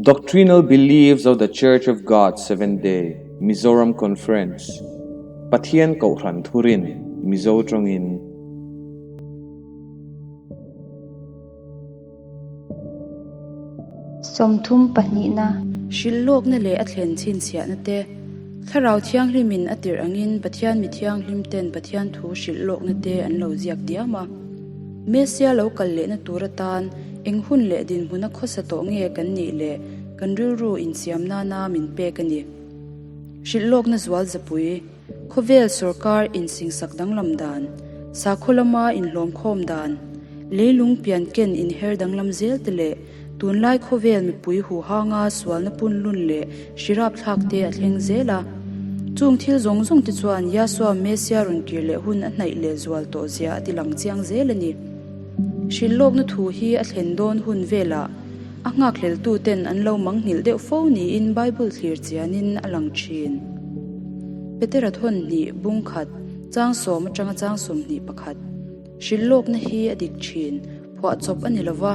Doctrinal Beliefs of the Church of God Seventh Day, Mizoram Conference, Pathian Kohhran Thurin, Mizo tawngin. 30 pahnihna. Hrilh lawkna leh a thlen chhinchhiahna te, Thlarau Thianghlimin a tirh angin Pathian mi thianghlim ten Pathian thu hrilh lawkna te an lo ziak diam a. Mesia lo kal lehna tur atan eng hun leh dinhmuna khawsa tawh nge kan nih leh kan rilru insiam nana min pek a ni. Hrilh lawkna zual zapui, khawvel sawrkar insingsak danglam dan, sakhaw lama inhlawmkhawm dan, leilung pianken inher danglam zel te leh Tunlai khawvel mipui huhanga sualna punlun leh hrirap thlak te a thleng zel a. Chung thil zawng zawng te chuan Yahshua Messiah rawn kir leh hun a hnaih leh zual tawh zia a ti lang chiang zel a ni. Hrilhlawkna thu hi a thlen dawn hun velah a nghakhleltu ten an lo mangnghilh deuh fo niin Bible thlir chianin a lang thin. Petera thawn hnih bung khat chang sawm atanga chang 21. Hrilhlawkna hi a dik thin, phuahchawp a ni lo va,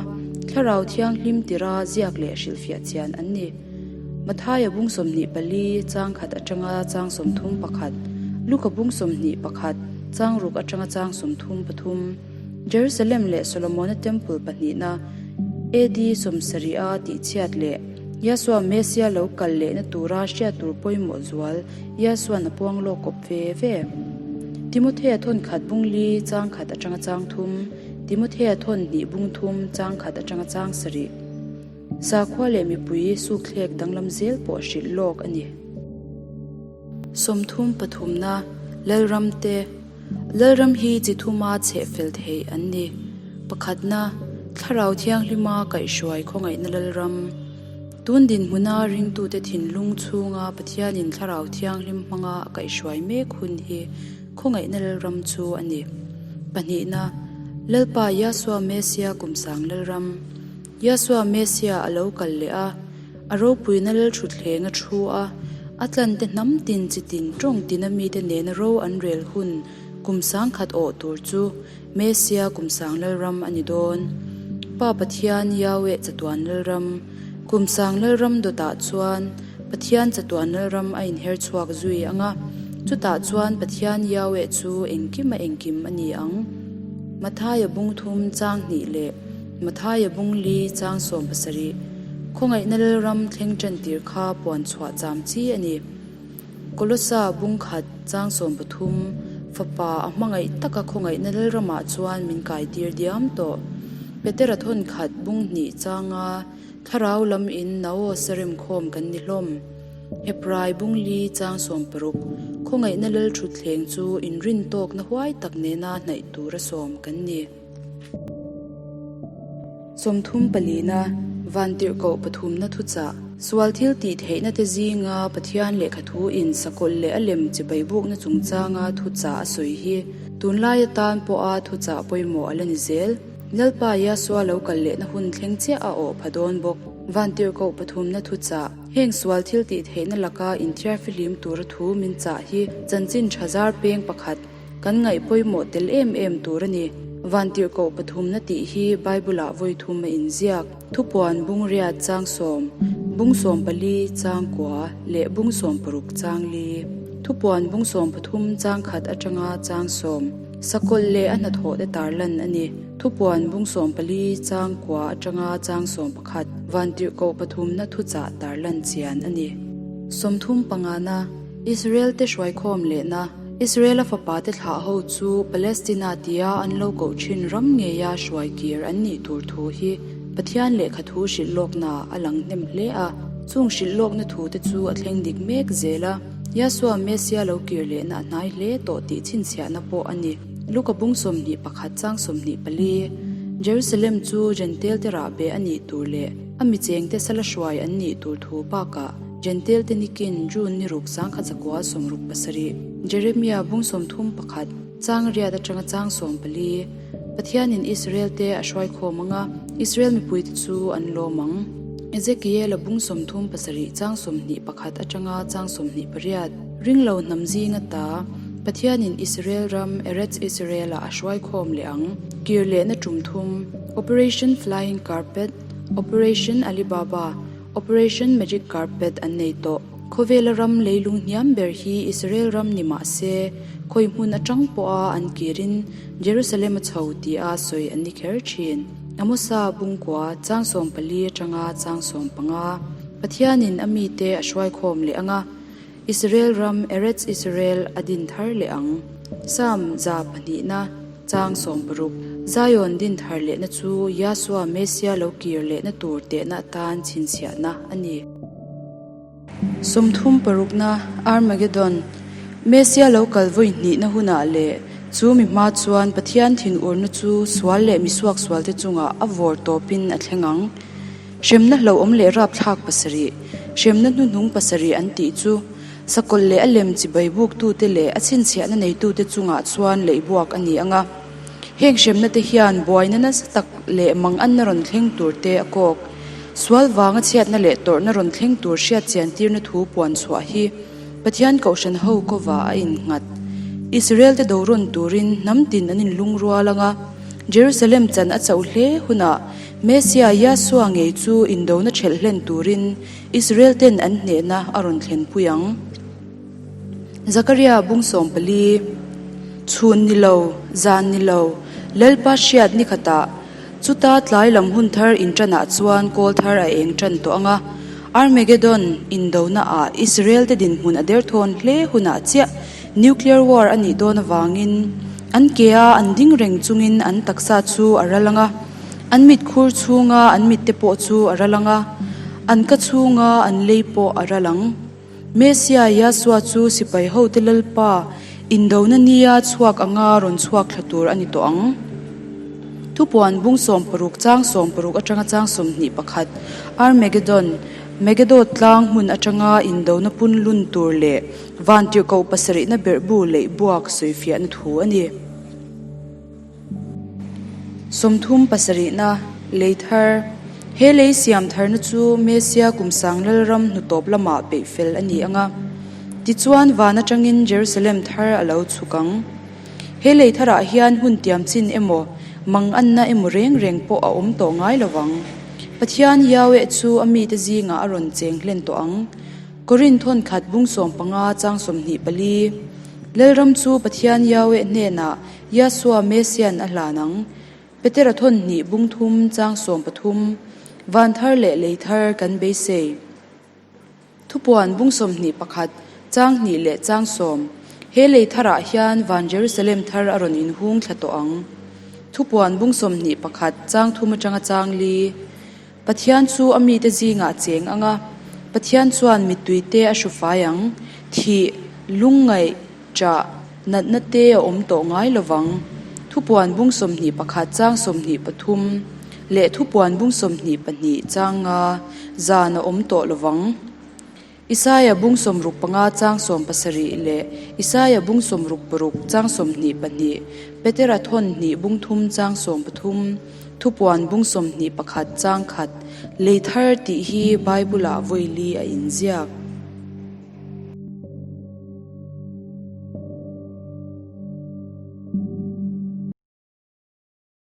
Thlarau Thianghlim tira ziak leh hrilhfiah chian an ni. Mathaia bung 24 chang khat atanga chang 31, Luka bung 21 chang ruk atanga chang 33, Jerusalem leh Solomona Temple pahnihna AD 70 a tihchhiat leh Yahshua Messiah lo kal lehna tura hriat tur pawimawh zual Yahshua'n a puang lawk kawp ve ve. Timothea thawn khat bung li chang khat atanga chang thum, Timothea thawn hnih bung thum chang khat atanga chang sarih. Sakhua leh mipui sukthlek danglam zel pawh hrilh lawk a ni. 30 pathumna, Lalram te, Lalram hi chi thuma chheh fel theih an ni. Pakhatna, Thlarau Thianghlima kaihhruai khawngaihna Lalram. Tun dinhmuna ringtute thinlung chhunga Pathianin Thlarau Thianghlim hmanga a kaihhruai mek hun hi khawngaihna Lalram chu a ni. Pahnihna, Lalpa Yahshua Messiah kumsang Lalram. Yahshua Messiah a lo kal leh a, a ropuina Lalthutthleng a thu a, a tlante hnam tin chi tin tawng tina mite nena ro an rel hun kum sangkhat awh tur chu Mesia kum sang Lalram a ni dawn. Pa Pathian Yahweh chatuan Lalram, kum sang Lalram dawtah chuan Pathian chatuan Lalram a inher chhuak zui ang a, chutah chuan Pathian Yahweh chu engkim a engkim a ni ang. Mathaia bung thum chang hnih leh Mathaia bung li chang 70, Khawngaihna Lalram thleng ṭan tir kha puan chhuah cham chi a ni. Kolosa bung khat chang 13, Fapa a hmangaih taka khawngaihna Lalramah chuan min kai tir diam tawh. Petera thawn khat bung hnih changa thlarau lam in naos a rem khawm kan ni hlawm. Heprai bung li chang 60, Khawngaihna Lalthutthleng chu inrin tawkna huai tak nena hnaih tura sawm kan ni. 30 palina, Vantirhkoh pathumna thuchah, Sual thil tih theihna te zinga Pathian lehkha thu in sakawlh leh a lem chibai bukna chungchanga thuchah a sawi hi tunlai atan pawha thuchah pawimawh a la ni zel. Lalpa Yahshua lo kal lehna hun thleng chiah a awh pha dawn bawk. Vantirhkoh pathumna thuchah, Heng sual thil tih theihna laka inthiarfihlim tura thu min chah hi chanchin tha zar peng pakhat, Kan ngaih pawimawh tel em em tur a ni. Vantirhkoh pathumna tih hi Bible-ah vawi thum a inziak. Thupuan bung riat chang sawm, bung sawm pali chang kua leh bung sawm paruk chang li. Thupuan bung sawm pathum chang khat atanga chang sawm, sakawlh leh a hnathawhte tarlan a ni. Thupuan bung sawm pali chang kua atanga chang sawm pakhat, vantirhkoh pathumna thuchah tarlan chian a ni. 30 pangana, Israel-te hruaikhawm lehna. Israela fapate thlah ho chu Palestina tia an lo koh thin ram ngeia hruai kir an nih tur thu hi Pathian lehkha thu hrilh lawkna a lang hnem hle a. Chung hrilh lawkna thu te chu a thleng dik mek zel a, Yahshua Messiah lo kir lehna a hnai hle tawh tih chhinchhiahna pawh a ni. Luka bung 21 chang 24, Jerusalem chu Jentail te rahbeh a nih tur leh a michengte sala hruai an nih tur thu bakah, Jentail te nikin June ni ruk 1967 Jeremia bung 31 chang riat atanga chang 14 Pathianin Israel te a hruai khawm anga Israel mipui te chu an lawm ang. Ezekiel-a bung 37 chang 21 atanga chang 28 Ringlo hnam zinga ta Pathianin Israel ram Eretz Israel-ah a hruai khawm leh ang. Kir lehna tum thum Operation Flying Carpet. Operation Alibaba, Operation Magic Carpet an nei tawh. Khawvela ram leilung hniam ber hi Israel ram ni mah se, khawi hmun atang pawha an kirin Jerusalem a chho tia sawi an ni kher thin. Amosa bungkua chang 14 atanga chang 15 Pathianin a mite a hruaikhawm leh anga Israel ram Eretz Israel a din thar leh ang. Psalm 200na chang 60 Zion din thar lehna chu Yahshua Messiah lo kir lehna tur tehna atan chhinchhiahna a ni. 36na Armageddon Messiah lo kal vawi hnihna hunah leh chu mi hma chuan Pathian thinurna chu sual leh misuak sualte chungah a vawr tawpin a thleng ang. Hremna hlauhawm leh rapthlak pasarih, hremna hnuhnung pasarih an tih chu sakawlh leh a lem chibai buktute leh a chhinchhiahna neitute chungah chuan leihbuak a ni ang a. Heng hremna te hian buaina nasa tak leh manganna rawn thleng tur te a kawk. Sual vanga chhiatna leh tawrhna rawn thleng tur hriat chiantirna thu puan chhuah hi Pathian Kohhran ho kawva a innghat. Israel te do rawn turin hnam tin an inlungrual ang a, Jerusalem chan a chauh hle hunah Messiah Yahshua ngei chu indona ṭhelh hlen turin Israel ten an hnehna a rawn thlenpui ang. Zakaria bung 14, Chhun ni lo, zan ni lo, Lalpa hriat ni khatah, chuta tlai lam hun thar inṭanah chuan kawl thar a eng ṭan tawh ang a, Armageddon indona ah Israel te dinhmun a derthawn hle hunah chiah nuclear war a nih dawn avangin an ke a an ding reng chungin an taksa chu a ral ang a. An mit khur chhunga an mit te pawh chu a ral ang a, an ka chhunga an lei pawh a ral ang. Messiah Yahshua chu sipai hote Lalpa indona nia chhuak anga rawn chhuak thla tur a ni tawh ang. Thupuan bung 60 chang 60 atanga chang 21 Armageddon, Megiddo tlang hmun atanga indona punlun tur leh vantirhkoh pasarihna berhbu leihbuak sawifiahna thu a ni. 37na, Lei thar, He lei siam tharna chu Mesia kum sang Lalram hnutawp lamah peih fel a ni ang a. Tichuan van atangin Jerusalem thar a lo chhuk ang. He lei tharah hian hun tiam chin emaw, mang anna emaw reng reng pawh a awm tawh ngai lo vang. Pathian Yahweh chu a mite zingah a rawn cheng hlen tawh ang. Korinth thawnkhat bung 15 chang 24, Lalram chu Pathian Yahweh hnenah Yahshua Messian a hlan ang. Petera thawn hnih bung thum chang 13, Van thar leh lei thar kan beisei. Thupuan bung 21, chang hnih leh chang sawm, He lei tharah hian van Jerusalem thar a rawn inhung thla tawh ang. Thupuan bung 21, chang thum atanga chang li, Pathian chu a mite zingah cheng ang a, Pathian chuan mittui te a hru fai ang, thih, lungngaih, Ṭah, natna te a awm tawh ngai lovang. Thupuan bung 21 chang 23 leh Thupuan bung 22 chang nga zan a awm tawh lovang. Isaia bung 65 chang 70 leh Isaia bung 66 chang 22, Petera thawn hnih bung thum chang 13, Thupuan bung 21 chang khat, Lei thar tih hi Bible-ah vawi li a inziak.